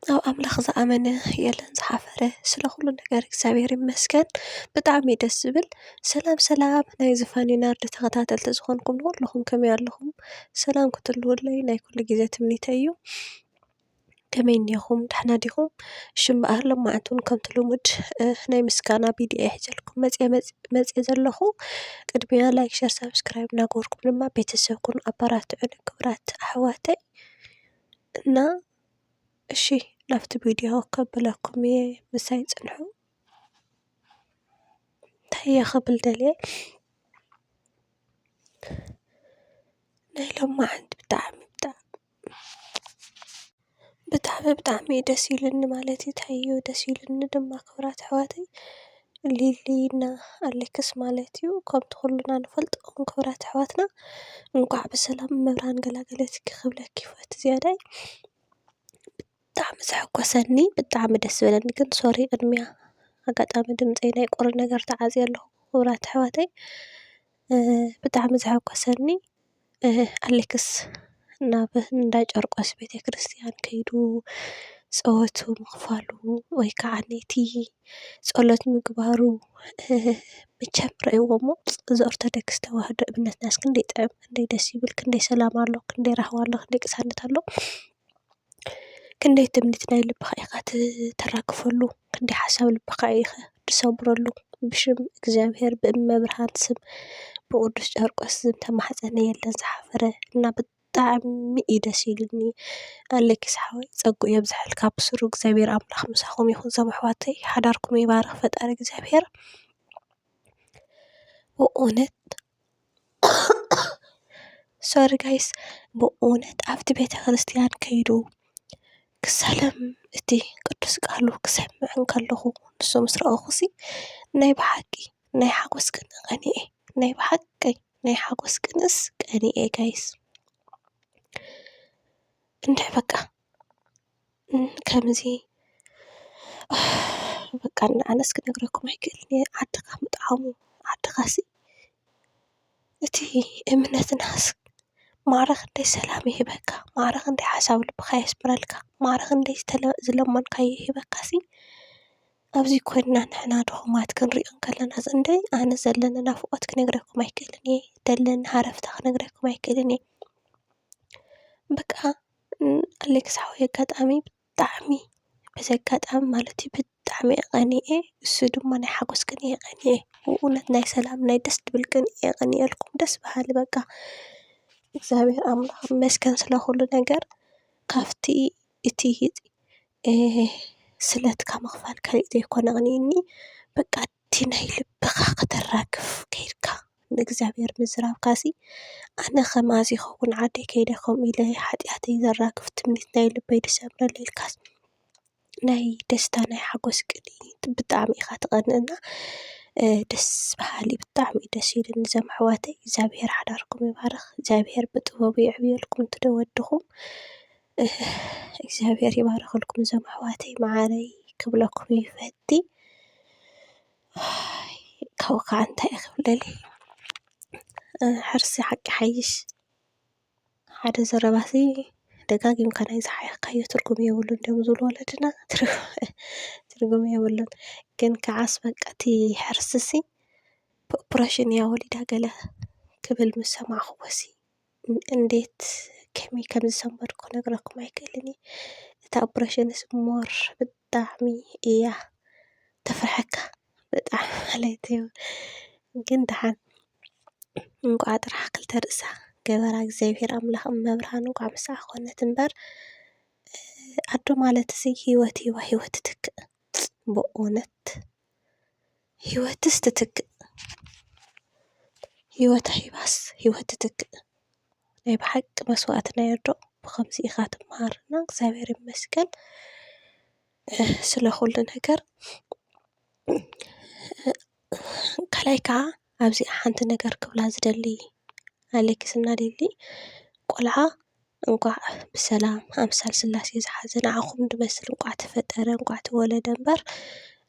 ኣብ ኣምላኽ ዝኣመነ የለን ዝሓፈረ። ስለ ኩሉ ነገር እግዚኣብሔር ይመስገን። ብጣዕሚ እዩ ደስ ዝብል። ሰላም ሰላም ናይ ዝፋን ዩናርዲ ተኸታተልቲ ዝኾንኩም ንኹልኹም ከመይ ኣለኹም? ሰላም ክትህልውለይ ናይ ኩሉ ግዜ ትምኒተይ እዩ። ከመይ እኒኹም? ደሕና ዲኹም? ሽም በኣር ለማዓንቱን ከምቲ ልሙድ፣ እ፣ ናይ ምስጋና ቪድዮ እየ ሒዘልኩም መፅየ፣ መፅ-፣ መፅየ ዘለኹ። ቅድሚያ ላይክ፣ ሸር፣ ሳብስክራይብ እናገበርኩም ድማ ቤተሰብ ኩኑ፣ ኣበራትዑኒ ክቡራት ኣሕዋተይ። እና እሺ፣ ናብቲ ቪድዮ ከብለኩም እየ፣ ምሳይ ፅንሑ። እንታይ እየ ክብል ደልየ? ናይ ሎማዓንቲ ብጣዕሚ፣ ብጣዕሚ፣ ብጣዕሚ፣ ብጣዕሚ እዩ ደስ ኢሉኒ ማለት እዩ። እንታይ እዩ ደስ ኢሉኒ ድማ ክብራት ኣሕዋተይ፣ ሊሊ እና ኣሌክስ ማለት እዩ። ከምቲ ኩልና ንፈልጦም ክብራት ኣሕዋትና፣ እንኳዕ ብሰላም መብርሃን ገላገለትኪ ክብለኪ ይፈቱ ዝያዳይ። ብጣዕሚ ዘሐጎሰኒ፣ ብጣዕሚ ደስ ዝበለኒ፣ ግን ሶሪ ቅድሚያ ኣጋጣሚ ድምፀይ ናይ ቁሪ ነገር ተዓፅየ ኣለኹ ክቡራት ኣሕዋተይ። እ፣ ብጣዕሚ ዘሐጎሰኒ፣ እ፣ ኣሌክስ ናብ እንዳ ጨርቆስ ቤተክርስትያን ከይዱ ጸወቱ ምኽፋሉ ወይ ከዓ ነቲ ጸሎት ምግባሩ፣ እ፣ መቸም ርእይዎ እሞ እዚ ኦርቶዶክስ ተዋህዶ እምነትናስ ክንደይ ጥዕም፣ ክንደይ ደስ ይብል፣ ክንደይ ሰላም ኣሎ፣ ክንደይ ራህዋ ኣሎ፣ ክንደይ ቅሳነት ኣሎ። ክንደይ ትምኒት ናይ ልብኻ ኢኻ ት-፣ ተራግፈሉ፣ ክንደይ ሓሳብ ልብኻ ኢኻ ትሰምረሉ። ብሽም እግዚኣብሔር፣ ብእመብርሃን ስም፣ ብቅዱስ ጨርቆስ ዝተማሕጸነ የለን ዝሓፈረ። እና ብጣዕሚ እዩ ደስ ኢሉኒ። ኣሌክስ ሓወይ፣ ጸግኡ የብዝሐልካ። ብስሩ እግዚኣብሔር ኣምላኽ ምሳኹም ይኹን። እዞም ኣሕዋተይ፣ ሓዳርኩም ይባርኽ ፈጣሪ እግዚኣብሔር። ብእውነት፣ ሶሪ ጋይስ፣ ብእውነት ኣብቲ ቤተ ክርስቲያን ከይዱ ክሳለም እቲ ቅዱስ ቃሉ ክሰምዕ እንከለኹ፣ ንሱ ምስ ረኣኹሲ፣ ናይ ብሓቂ ናይ ሓጎስ ቅንኢ ቀኒኤ። ናይ ብሓቂ ናይ ሓጎስ ቅንእስ ቀኒኤ ጋይስ። እንድዒ በቃ፣ እም፣ ከምዚ፣ በቃ፣ ኣነስ ክነግረኩም ኣይክእልን እየ። ዓድኻ ምጥዓሙ፣ ዓድኻሲ፣ እቲ እምነትናስ ማዕረ ክንደይ ሰላም ይህበካ፣ ማዕረ ክንደይ ሓሳብ ልብኻ የስምረልካ፣ ማዕረ ክንደይ ዝተለ-፣ ዝለመንካዮ ይህበካሲ፣ ኣብዚ ኮይንና ንሕና ድኹማት ክንሪኦ እንከለና፣ እንደ ኣነ ዘለኒ ናፍቖት ክነግረኩም ኣይክእልን እየ፣ ዘለኒ ሃረፍታ ክነግረኩም ኣይክእልን እየ። በቃ፣ ን-፣ ኣሌክስ ሓወይ ኣጋጣሚ ብጣዕሚ፣ በዚ ኣጋጣሚ ማለት እዩ፣ ብጣዕሚ እየ ቀኒኤ። እሱ ድማ ናይ ሓጎስ ቅንኢ እየ ቀኒኤ። ብእውነት ናይ ሰላም፣ ናይ ደስ ዝብል ቅንኢ እየ ቀኒኤልኩም። ደስ በሃሊ በቃ። እግዚኣብሔር ኣምላኽ ይመስገን ስለ ኩሉ ነገር። ካብቲ እቲ እ፣ ስለትካ ምኽፋል ካልእ ዘይኮነ ኣቕኒእኒ፣ በቃ እቲ ናይ ልብኻ ከተራግፍ ከይድካ ንእግዚኣብሔር ምዝራብካሲ፣ ኣነ ከማዚ ይኸውን ዓደይ ከይደ ከምኡ ኢለ ሓጢኣተይ ዘራግፍ ትምኒት ናይ ልበይ ድሰምረለይ ኢልካስ ናይ ደስታ ናይ ሓጎስ ቅንኢ ብጣዕሚ ኢኻ ትቐንእና፣ እ፣ ደስ በሃሊ ብጣዕሚ እዩ ደስ ኢሉኒ እዞም ኣሕዋተይ። እግዚኣብሔር ሓዳርኩም ይባርኽ፣ እግዚኣብሔር ብጥበቡ የዕብየልኩም እቲ ዶ ወድኹም። እግዚኣብሔር ይባርኸልኩም እዞም ኣሕዋተይ መዓረይ ክብለኩም ይፈቲ። ካብኡ ከዓ እንታይ እየ ክብለሊ፣ ሕርሲ ሓቂ ሓይሽ። ሓደ ዘረባሲ ደጋጊምካ ናይ ዝሓየኽካዮ ትርጉም የብሉን ድዮም ዝብሉ ወለድና። ትርጉም የብሉን። ግን ከዓስ በቃ እቲ ሕርሲሲ ብኦፕሬሽን እያ ወሊዳ ገለ ክብል ምስ ሰማዕኽዎሲ፣ ን-፣ እንዴት ከመይ ከም ዝሰንበድኩ ክነግረኩም ኣይክእልን እየ። እታ ኦፕሬሽንስ ሞር ብጣዕሚ እያ ተፍርሐካ፣ ብጣዕሚ ማለት እዩ። ግን ደሓን እንቋዕ ጥራሕ ክልተ ርእሳ ገበራ እግዚኣብሔር ኣምላኽ እመብርሃን እንቋዕ ምስኣ ኮነት እምበር፣ ኣዶ ማለት እዚ ህይወት ሂባ ህይወት ትትክእ። በእውነት ህይወትስ ትትክእ። ህይወታ ሂባስ ህይወት ትትክእ። ናይ ብሓቂ መስዋእቲ ናይ ኣዶ ብኸምዚ ኢኻ ትመሃረና። እግዚኣብሔር ይመስገን፣ እ፣ ስለ ኩሉ ነገር። ካልኣይ ከዓ ኣብዚ ሓንቲ ነገር ክብላ ዝደሊ ኣሌክስ እና ሊሊ፣ ቆልዓ እንቋዕ ብሰላም ኣምሳል ስላሴ ዝሓዘ ንዓኹም ዝመስል እንቋዕ ተፈጠረ፣ እንቋዕ ተወለደ እምበር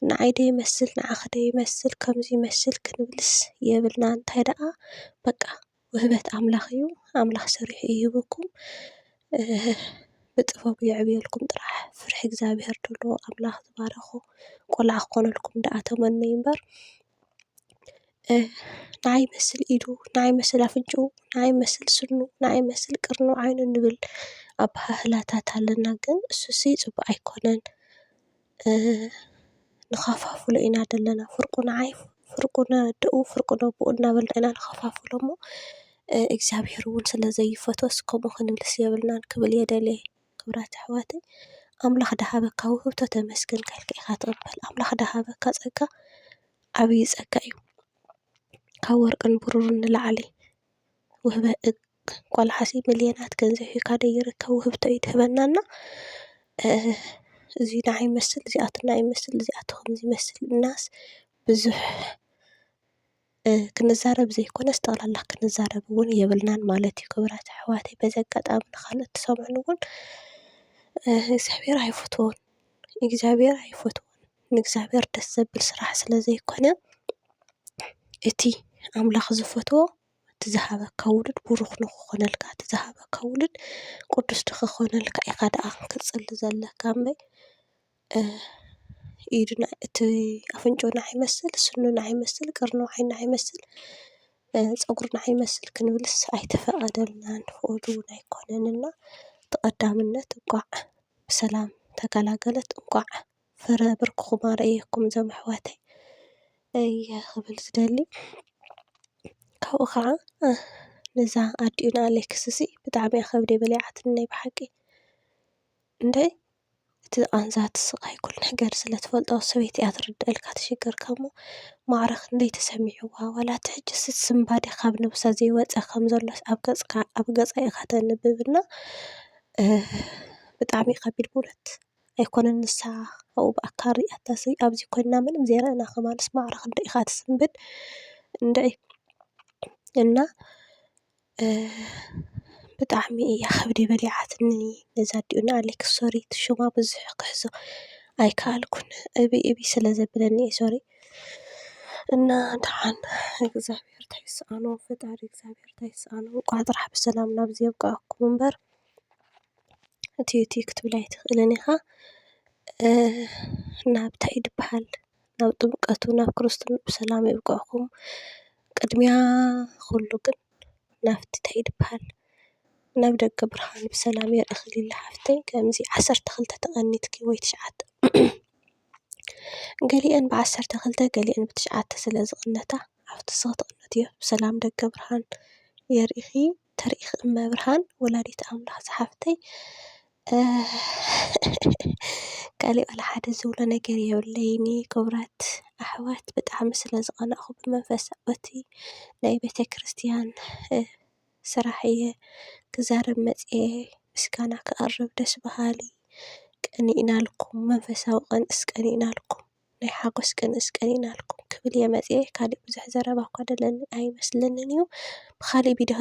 ንዓይ ዶ ይመስል፣ ንዓኺ ዶ ይመስል፣ ከምዚ ይመስል ክንብልስ የብልና። እንታይ ደኣ በቃ ውህበት ኣምላኽ እዩ። ኣምላኽ ሰሪሑ ይህበኩም። እ፣ ብጥበቡ የዕብየልኩም ጥራሕ። ፍርሒ እግዚኣብሔር ዘለዎ ኣምላኽ ዝባረኾ ቆልዓ ክኾነልኩም ደኣ ተመነዩ እምበር፣ እ፣ ንዓይ መስል ኢዱ፣ ንዓይ መስል ኣፍንጭኡ፣ ንዓይ መስል ስኑ፣ ንዓይ መስል ቅርኑ ዓይኑ እንብል ኣበሃህላታት ኣለና። ግን እሱሲ ጽቡቕ ኣይኮነን። እ፣ ንኸፋፍሎ ኢና ዘለና። ፍርቁ ንዓይ፣ ፍርቁ ነደኡ፣ ፍርቁ ነቦኡ እናበልና ኢና ንኸፋፍሎ እሞ፣ እ፣ እግዚኣብሔር እውን ስለ ዘይፈትወስ ከምኡ ክንብልስ የብልናን ክብል እየ ደልየ። ክብራት ኣሕዋተይ፣ ኣምላኽ ደሃበካ ውህብቶ ተመስገን ከልካ ኢኻ ትቕበል። ኣምላኽ ደሃበካ ጸጋ ዓብዪ ጸጋ እዩ። ካብ ወርቅን ብሩርን ንላዕሊ ውህበ-፣ እ-፣ ቆልዓሲ ሚልዮናት ገንዘብ ሂብካ ደይርከብ ውህብቶ እዩ ድህበና እና፣ እ፣ እዚ ንዓይ ይመስል፣ እዚኣቱ ንዓይ ይመስል፣ እዚኣቱ ከምዚ ይመስል እናስ ብዙሕ፣ እ፣ ክንዛረብ ዘይኮነስ ጠቕላላ ክንዛረብ እውን የብልናን ማለት እዩ። ክቡራት ኣሕዋተይ፣ በዚ ኣጋጣሚ ንኻልኦት ትሰምዑኒ እውን፣ እ፣ እግዚኣብሔር ኣይፈትዎን፣ እግዚኣብሔር ኣይፈትዎን። ንእግዚኣብሔር ደስ ዘብል ስራሕ ስለ ዘይኮነ፣ እቲ ኣምላኽ ዝፈትዎ፣ እቲ ዝሃበካ ውሉድ ቡሩኽ ንኽኾነልካ፣ እቲ ዝሃበካ ውሉድ ቅዱስ ንኽኾነልካ ኢኻ ደኣ ክትጽሊ ዘለካ እምበይ፣ እ፣ ኢዱ ና-፣ እቲ ኣፍንጭኡ ንዓይ ይመስል፣ ስኑ ንዓይ ይመስል፣ ቅርኑ ዓይኑ ንዓይ ይመስል፣ እ፣ ጸጉሩ ንዓይ ይመስል ክንብልስ ኣይተፈቐደልናን፣ ፍቓዱ እውን ኣይኮነን እና፣ እቲ ቀዳምነት እንቋዕ ብሰላም ተገላገለት፣ እንቋዕ ፍረ ብርክኹም ኣርእየኩም እዞም ኣሕዋተይ እየ ክብል ዝደሊ። ካብኡ ኸዓ፣ እ፣ ነዛ ኣዲኡና ኣሌክስ እዚ ብጣዕሚ እያ ከብደይ በሊዓትኒ ናይ ብሓቂ። እንደ እቲ ቃንዛ፣ እቲ ስቓይ፣ ኩሉ ነገር ስለ ትፈልጦ፣ ሰበይቲ እያ ትርድኣልካ፣ ትሽገርካ እሞ ማዕረ ክንደይ ተሰሚዕዋ። ዋላ እቲ ሕጂ ስንባደ ካብ ነብሳ ዘይወጸ ከም ዘሎ ኣብ ገጽካ፣ ኣብ ገጻ ኢኻ ተንብብ እና፣ እ፣ ብጣዕሚ ከቢድ ብእውነት። ኣይኮነን ንሳ ኣብኡ ብኣካል ሪኣታሲ ኣብዚ ኮይና ምንም ዘይረኣና ከማንስ ማዕረ ክንደይ ኢኻ ትስንብድ እንድዒ። እና፣ እ፣ ብጣዕሚ እያ ከብደይ በሊዓትኒ ነዛ ኣዲኡና ኣሌክስ። ሶሪ፣ እቲ ሽማ ብዙሕ ክሕዞ ኣይከኣልኩን። እቢ እቢ ስለ ዘብለኒ እየ፣ ሶሪ። እና ደሓን እግዚኣብሔር እንታይ ይስኣኖ፣ ፈጣሪ እግዚኣብሔር እንታይ ይስኣኖ። እንቋዕ ጥራሕ ብሰላም ናብዚ የብቅዐኩም እምበር፣ እቲ እቲ ክትብል ኣይትኽእልን ኢኻ። እ፣ ናብ እንታይ እዩ ዝበሃል፣ ናብ ጥምቀቱ፣ ናብ ክርስትንኡ ብሰላም የብቅዕኩም። ቅድሚያ ኩሉ ግን ናብቲ እንታይ እዩ ዝበሃል፣ ናብ ደገ ብርሃን ብሰላም የርእኺ ሊሊ ሓፍተይ። ከምዚ ዓሰርተ ክልተ ተቐኒትኪ ወይ ትሽዓተ፣ ገሊአን ብዓሰርተ ክልተ ገሊአን ብትሽዓተ ስለ ዝቕነታ፣ ኣብቲ ስኽቲ ቅነትዮ። ብሰላም ደገ ብርሃን የርእኺ፣ ተርእኺ እመ ብርሃን ወላዲት ኣምላኽ ዝሓፍተይ። እ፣ ካሊእ ዋላ ሓደ ዝብሎ ነገር የብለይኒ። ክቡራት ኣሕዋት፣ ብጣዕሚ ስለ ዝቐናእኹ ብመንፈሳዊ ናይ ቤተ ክርስቲያን፣ እ፣ ስራሕ እየ ክዛረብ መፅየ። ምስጋና ከቕርብ ደስ በሃሊ። ቀኒእናልኩም፣ መንፈሳዊ ቀንእስ ቀኒእናልኩም፣ ናይ ሓጎስ ቀንእስ ቀኒእናልኩም ክብል እየ መፅየ። ካሊእ ብዙሕ ዘረባ እኳ ደለኒ ኣይመስለንን እዩ። ብኻሊእ ቪድዮ